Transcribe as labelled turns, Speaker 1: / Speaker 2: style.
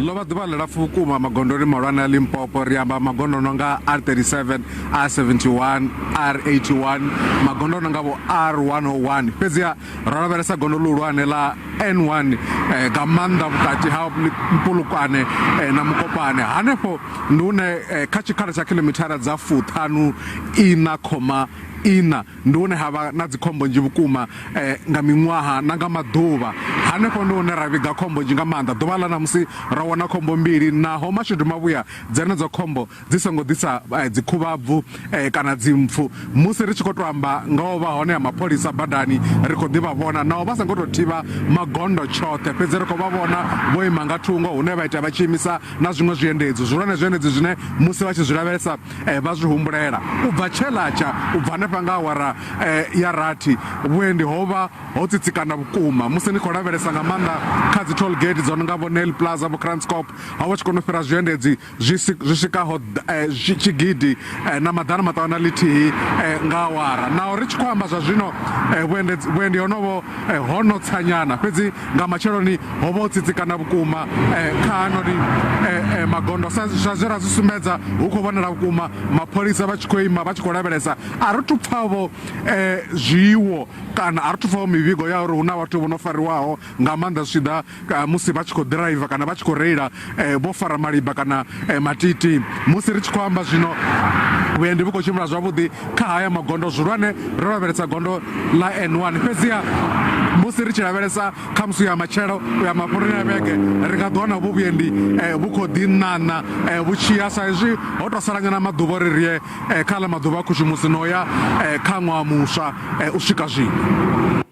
Speaker 1: Ḽo vha ḓuvha ḽilapfu vhukuma magondoni mahulwane a Limpopo, ri amba magondo a no nga R37, R71, R81, magondo a no nga vho R101. Fhedziha ro lavhelesa gondo ḽihulwane ḽa N1 nga maanḓa vhukati ha Mpulukwane na Mukopane. Hanefho ndi hune kha tshikhala tsha khiḽomithara dza fuṱhanu iṋa khoma iṋa ndi hune ha vha na dzikhombo nnzhi vhukuma nga miṅwaha na nga maḓuvha. Hanefho ndi hune ra vhiga khombo nnzhi nga maanḓa. Ḓuvha ḽa ṋamusi ro wana khombo mbili naho mashudu mavhuya dzenedzo khombo dzi songo ḓisa dzikhuvhabvu kana dzimpfu. Musi ri tshi khou tou amba nga u vha hone ha mapholisa badani ri khou ḓi vha vhona naho vha songo tou thivha magondo tshoṱhe fhedzi ri khou vha vhona vho ima nga thungo hune vha ita vha tshi imisa na zwiṅwe zwiendedzi zwihulwane zwiendedzi zwine musi vha tshi zwi lavhelesa vha zwi humbulela. U bva tshe ḽa tsha u bva hanefha nga awara ya rathi vhuendi ho vha ho tsitsikana vhukuma musi ni khou lavhelesa nga maanḓa kha dzi toll gate dzo no nga vho Nel Plaza vho Kranskop ho vha tshi kona u fhira zwiendedzi zwi zwi swikaho tshigidi na maḓana maṱanu na ḽithihi nga awara. Naho ri tshi khou amba zwa zwino vhuendedzi vhuendi honovho ho no tsa nyana fhedzi nga matsheloni ho vha ho tsitsikana vhukuma kha hanoni magondo sa zwe ra zwi sumbedza hu khou vhonala vhukuma mapholisa vha tshi khou ima vha tshi khou lavhelesa a ri thu pfhavho zwiwo kana a ri thu pfhavho mivhigo ya uri hu na vhathu vho no fariwaho nga maanḓa zwi tshi ḓa musi vha tshi khou ḓiraiva kana vha tshi khou reila vho fara maliba kana matiti. Musi ri tshi khou amba zwino vhuendi vhu khou tshimbila zwavhuḓi kha haya magondo zwihulwane ro lavhelesa gondo ḽa N1 fhedziha musi ri tshi lavhelesa kha musi ya matshelo u ya mafheloni a vhege ri nga ḓi wana vhu vhuendi vhu khou ḓi ṋaṋa vhu tshi ya sa izwi ho tou salanyana maḓuvha uri ri ye kha ḽa maḓuvha a khushumusi no ya kha ṅwaha muswa u swika zwino.